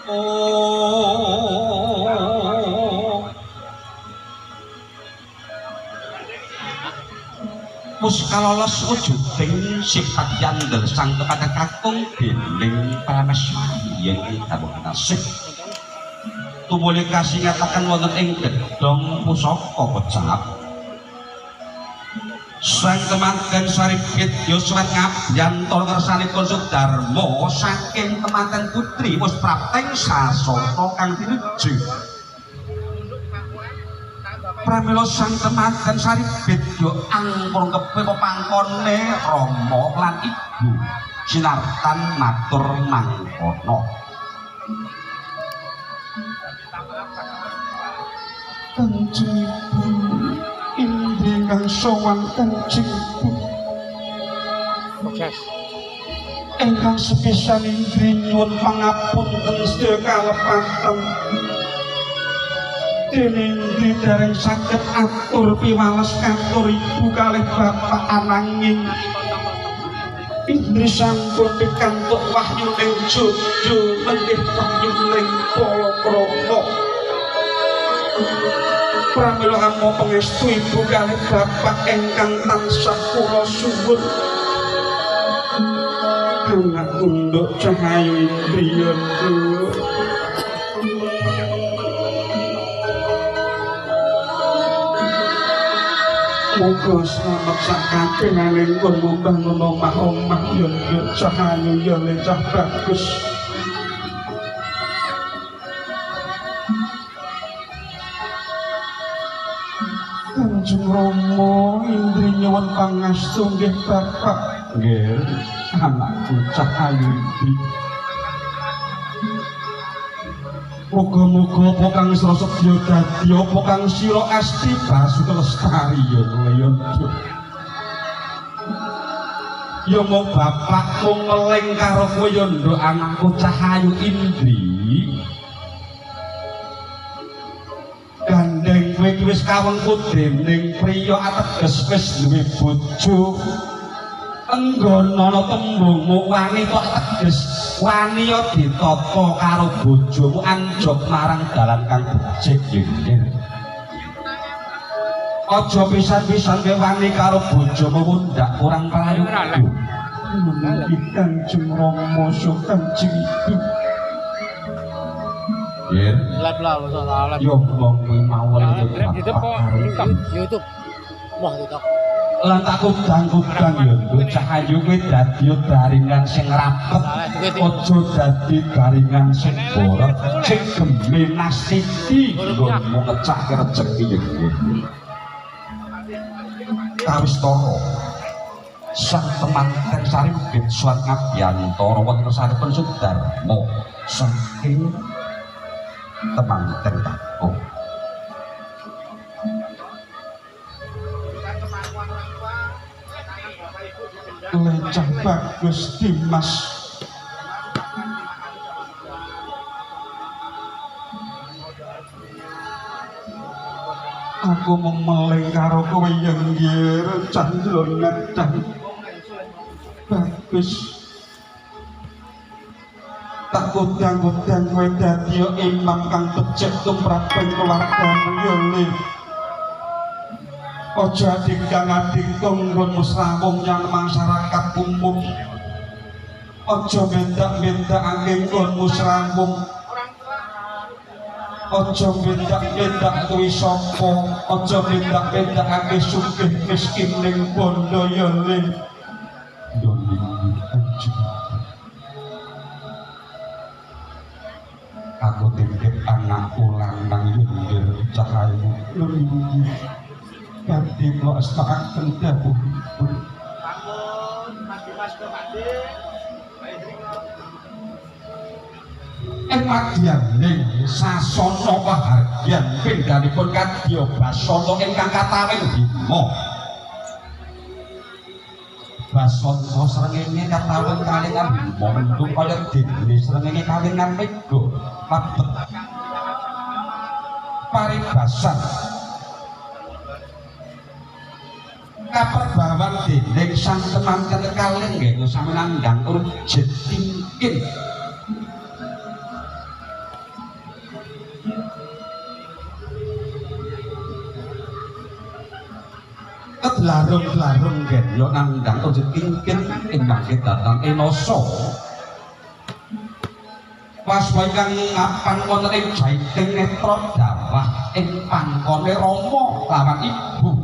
Oh. Wis kalolos wujuding sifat yandel sang kepada kakung dening Prameswari yen dawuh nasib. Tumuli kasingataken wonten ing gedhong pusaka kecap. Sang temanten Saribit Yoswan ngabiyantara kersanipun Sudarma saking temanten putri wis prapteng sasana kang tinuju. Pramila sang temanten Saribit yo angkara kepe pepangkone Rama lan Ibu sinartan matur mangkono. Kanjeng Ibu Indri kang sowan Kanjeng Ibu. Sukses. Ingkang sepisan Indri nyuwun pangapunten sedaya kalepatan. Dene Indri dereng saged atur piwales katur ibu kalih bapak ananging Indri sampun pikantuk wahyuning jojo mendih wahyuning palakrama. Pramila hamba pangestu ibu kalih bapak ingkang tansah kula suwun. Anak tunduk cahayu Indri yondo. Muga slamet sakabehane pun mbangun omah-omah yondo cahayu ya lecah bagus. Kanjeng Rama Indri nyuwun pangastu nggih bapak. Nggih, anakku Cahayu Indri. Muga-muga apa kang sira sedya dadi apa kang sira asti basuh lestari ya yondo. Ya mung bapakmu ngeling karo kowe ya nduk anakku Cahayu Indri. Gandeng kowe iki wis kawengku dening priya ateges wis duwe bojo. Enggonono tembungmu wani kok teges wani ya ditata karo bojomu anjog marang dalan kang becik nggih. Aja pisan-pisan kowe wani karo bojomu mundak kurang prayoga. Nggih Kanjeng Rama Kanjeng Ibu. Nggih. Lab lah, lab. Yo wong kuwi mawon YouTube kok YouTube. Wah, TikTok. Lan tak kudang-kudang ya nduk Cahayu kuwi dadi daringan sing rapet, aja dadi daringan sing borot, sing gembe nasiti nggonmu ngecahke rejeki ya nggih. Kawistara sang temanten Saribit suwat ngabiyantara wonten kersanipun Sudarma saking temanten kakung. Lecah bagus Dimas. Aku mung meling karo kowe yen nggih cah ndlonet cah bagus. Tak kudang-kudang kowe dadi imam kang becik tumraping keluargamu ya le. Aja adikang-adikung nggonmu srawung nyang masyarakat umum. Aja bendak-bendakake nggonmu srawung. Aja bendak-bendak kuwi sapa, aja bendak-bendakake sugih miskin ning bondo ya le. Aku titip anakku lanang yen Cahayu. Badhe kula estakaken dawuhipun. Ing madyaning sasana pahargyan pingganipun kadya basanta ingkang katawing bima. Basanta srengenge katawing kalingan bima mendung kaya dene srengenge kalingan mega mabet paribasan kaperbawan dening sang temanten kalih nggih sami nandhang urjit tingkin. Kedlarung-dlarung gedya nandhang wujud kingkin ing mangke datang enosa. Waswa ingkang ngapan wonten ing jaiting netra dawah ing pangkone Rama lawan ibu.